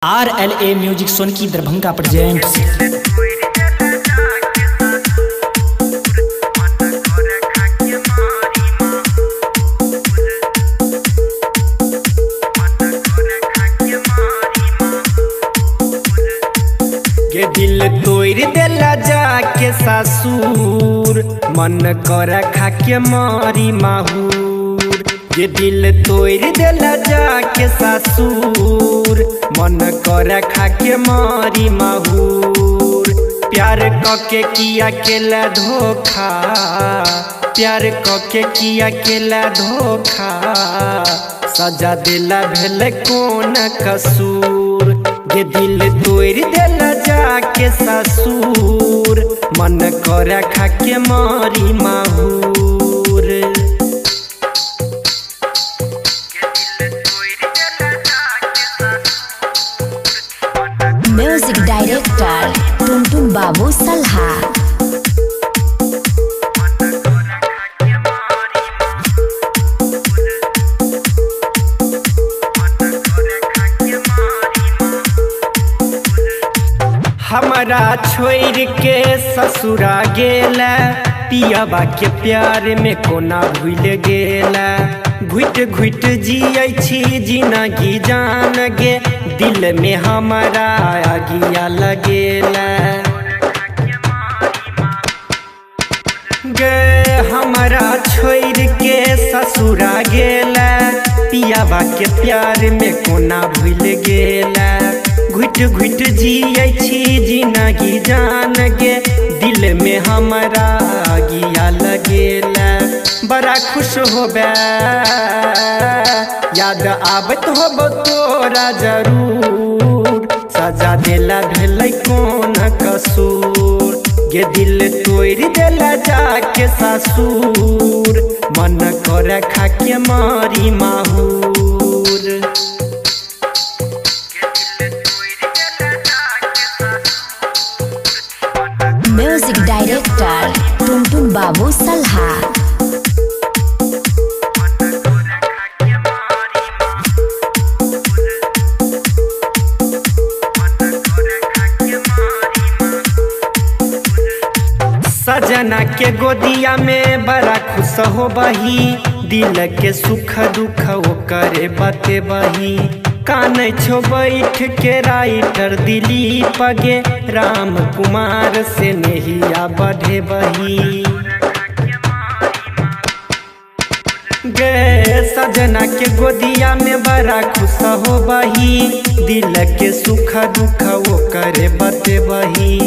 RLA music Sonki Darbhanga presents. के दिल तोड़ देला जाके ससुर, मन कर खाके मारी माहूर। ये दिल तोड़ देला जाके ससुर, मन कर खाके मारी माहूर। प्यार कके किया केला धोखा, प्यार कके किया केला धोखा, सजा देला भेल कोन कसूर। ये दिल तोड़ देला जाके ससुर, मन कर खाके मारी माहूर। म्यूजिक डायरेक्टर टुनटुन बाबू सलहा। हमारा छोड़ के ससुरा गेला, पियाबा के प्यार में कोना भूल गेला। घुट घुट जियै छी जिनगी जान गे, दिल में हमारा आगिया लगेला। गे हमारा छोड़ के ससुरा गेला, पियाबा के प्यार में कोना भूल गेला। घुट घुट जियै छी जिनगी जान गे, दिल में हमारा आगिया लगेला। बड़ा खुश होबे याद आबत होबो तोरा जरूर, सजा देला भेलै कोन कसूर। गे दिल तोड़ देला जाके ससुर, मन कर खाके मारी माहूर। म्यूजिक डायरेक्टर टुनटुन बाबू सलहा। सजना के गोदिया में बड़ा खुश हो बही, दिल के सुख दुख ओकरे बते बही। कान छो बैठ के राइटर दिलीप गे, राम कुमार से नहिया बढ़े बही। गे सजना के गोदिया में बड़ा खुश हो बही, दिल के सुख दुख ओकरे बते बही।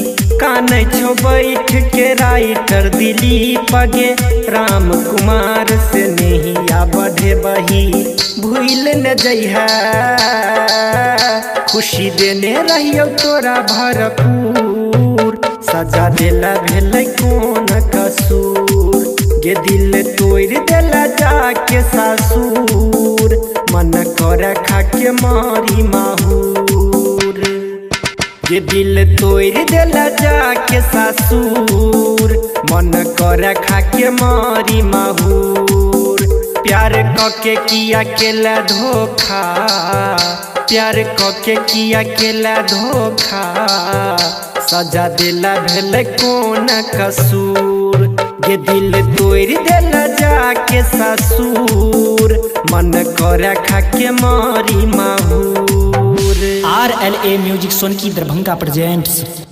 कान छो बैठ के राइटर दिलीप गे, राम कुमार से नहिया बढ़े बही। भूल न जइहा खुशी देने रहियो तोरा भरपूर, सजा देला भेलै कोन कसूर। गे दिल तोड़ देला जाके ससुर, मन कर खाके मारी माहूर। ये दिल तोड़ देला जाके ससुर, मन कर खाके मारी माहूर। प्यार कके किया केला धोखा, प्यार कके किया केला धोखा, सजा देला भेलै कोन कसूर। ये दिल तोड़ देला जाके ससुर, मन कर खाके मारी Mahur. RLA music Sonki Darbhanga presents.